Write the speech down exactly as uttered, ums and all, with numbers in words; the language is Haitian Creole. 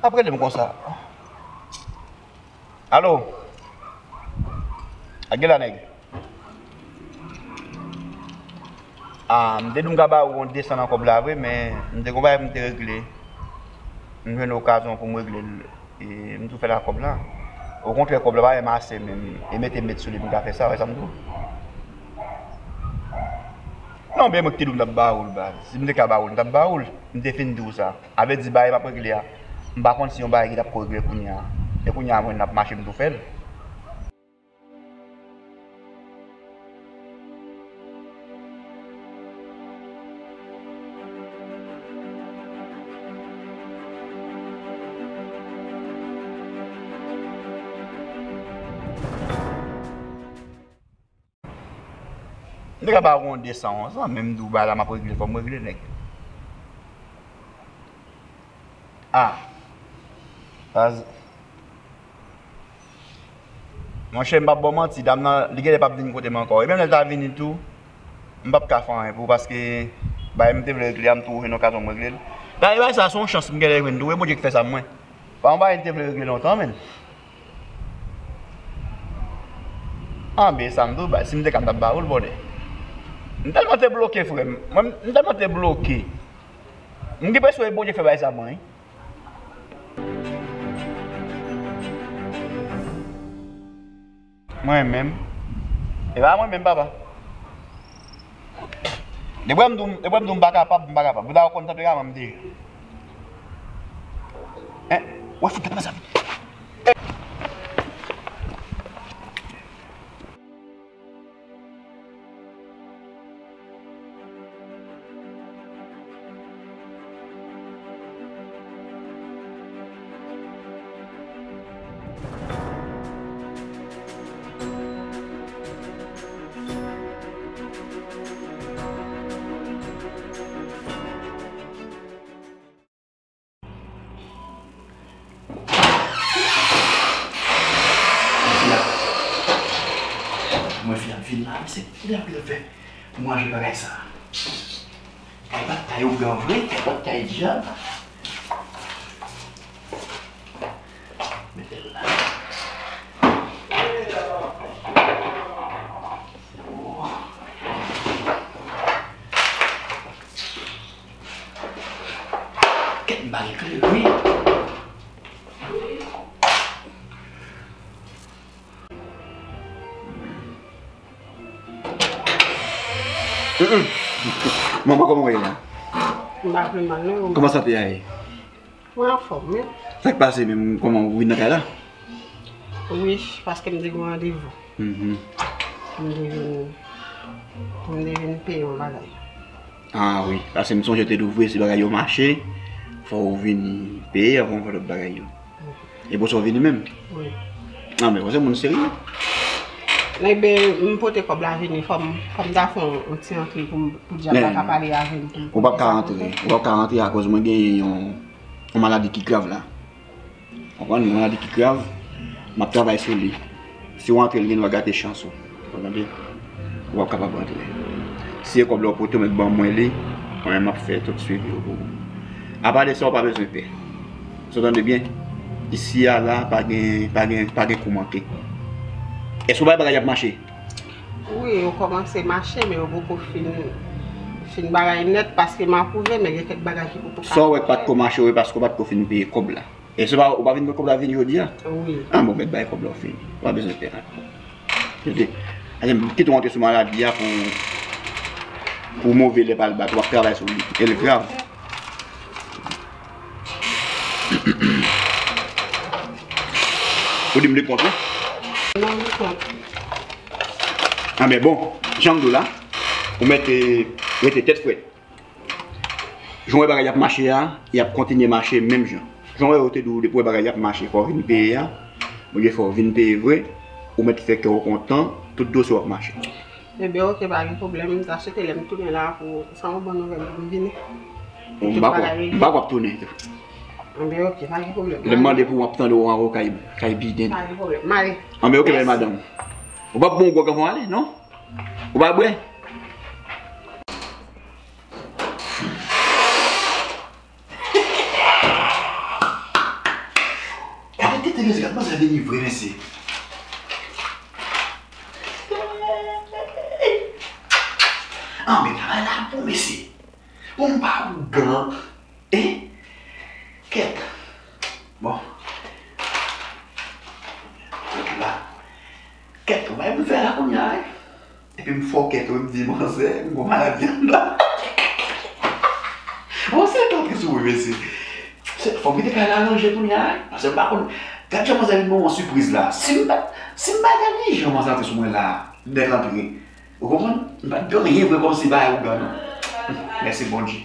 Ap rele m konsa. Alo? A gen la, nèg? Ah, m te di m ka ba ou yon de san nan kòb la vre, men m te gon bagay pou m te regle. M jwenn okazyon pou m regle l. E m tou fè l ak kòb la. Okontrè, kòb la pa menm ase menm. E mete m met sou li pou m ka fè sa, wè sa m di w? Non, men mwen ki te di w m t ap ba ou l, baz. Si m te ka ba ou l, m t ap ba ou l. M te fin di w sa. A vle di, bagay m ap regle a, m pa konn si yon bagay ki t ap ko regle kounye a. E kounye a, mwen, n ap mache, m tou fè l. M te ka ba ou yon de san, yon san, men m di w bagay la m ap regle, fò m regle, nèg. Ah. Baz. Monchè, m p ap ba w manti, dam nan, li genlè p ap vin kote m ankò. E menm lè l ta vini tou, m p ap ka fè anyen pou ou, paske bagay m te vle regle a, m tou jwenn okazyon m regle l. Dayè, bagay sa se yon chans m genlè jwenn tou, e Bondye ki fè sa mwen. Pa yon bagay m te vle regle lontan, menn. Anben, sa m di w, bay, si m te ka, m t ap ba ou l, bòdè. M tèlman te bloke, frè m. Mwen, m tèlman te bloke. M gen enpresyon e Bondye fè bagay sa mwen, wi. Mwen menm. E pa mwen menm, papa. Depi w wè m di w, depi w wè m di w m pa kapab, m pa kapab. Ou ta konn tanperaman m te ye. Hein? Wè fout tèt mwen sa. Mwen fin ap vin la, men se kilè pou yo fè manje bagay sa. Kay batay ougan vre, kay batay dyab. Mete l la. Kèt m pa gen kle, wi. Manman, kòman w ye la? M pa pi mal, non. Kòman sante a ye? Mwen anfòm, wi. Sa k pase menm? Kòman ou vin nan kay la? Wi, paske m te gen randevou. Mhm. Pou m te vin, pou m te vin peye yon bagay. Ah wi, paske m sonje w te di w vre, si bagay yo mache, fò w vin peye avan w fè lòt bagay yo. Mhm. E pou sa w vini menm? Wi. Ah, men ou se moun serye. Enben, m pote kòb la vini, fò m, fò m ta fè yon, yon ti antre pou m, pou dyab la ka pale avè m, pou m, ou p ap ka rantre, ou p ap ka rantre akoz mwen genyen yon, yon maladi ki grav la. Konprann? Yon maladi ki grav, m ap travay sou li. Si w antre, l gen dwa gate chans ou. Ou konprann? Ou p ap kapab antre. Si se kòb la w pote, w mèt ban mwen li, mwen menm m ap fè tout swivi yo pou ou. Apa de sa, ou pa bezwen pè. Sa w tande byen? Isi a la, pa gen, pa gen, pa gen kou manke. Èske w bay bagay ap mache? Wi, yo kòmanse mache, men yo poko fin, fin bagay nèt, paske m apwouve, men gen kèk bagay ki poko ka fèt. Sa w wè k pa t ko mache, wi, paske w pa t ko fin peye kòb la. E se pa, ou pa vin pran kòb la vini jodi a? Wi. Ah bon, mèt bay kòb la, w fini. Ou pa bezwen pè ankò. Tande, kite w antre sou maladi a pou, pou move lè pa l bat, w ap travay sou li. E l grav. Ou di m li kont ou? Non, li kont. Ah, men bon, jan m di w la, ou mèt, eh, rete tèt frèt. Jan w wè bagay ap mache a, y ap kontinye mache menm jan. Jan w wè yo te di w, depi w wè bagay ap mache, fò w vin peye a, oubyen fò w vin peye vre, ou mèt fè kè w kontan, tout dosye w ap mache. Enben, oke, pa gen pwoblèm. M ta swete lè m tounen la pou sa yon bon nouvèl pou m vini. Bon, m pa kwè, m pa kwè w ap tounen tou. Enben, oke, pa gen pwoblèm. Lè m mande pou w, w ap tande w anwo kay, kay biden. Pa gen pwoblèm. M ale. Enben, oke, bèl madanm. Ou p ap bon gwòg anvan w ale, non? Ou pa bwè? Mwen Tande li vre, mesye. An, men travay la bon, mesye. Bon, m pa ougan. E? Kèt. Bon. Kèt la. Kèt, ou bay pou fè la kounye a, wi. Epi m fò kèt, wi, m di manzè, m gon maladi anndan. Bon, se tan ki sou wi, mesye. Se, fò m kite kay la ranje kounye a, wi. Paske m pa konn. Gad jan manzè vin ban mwen sipriz la. Si m pa, si m pa t gen jan manzè antre sou mwen la, nèt antre. Ou konprann? M pa t gen anyen vre kòmsi bagay ougan, non. Mèsi, Bondye.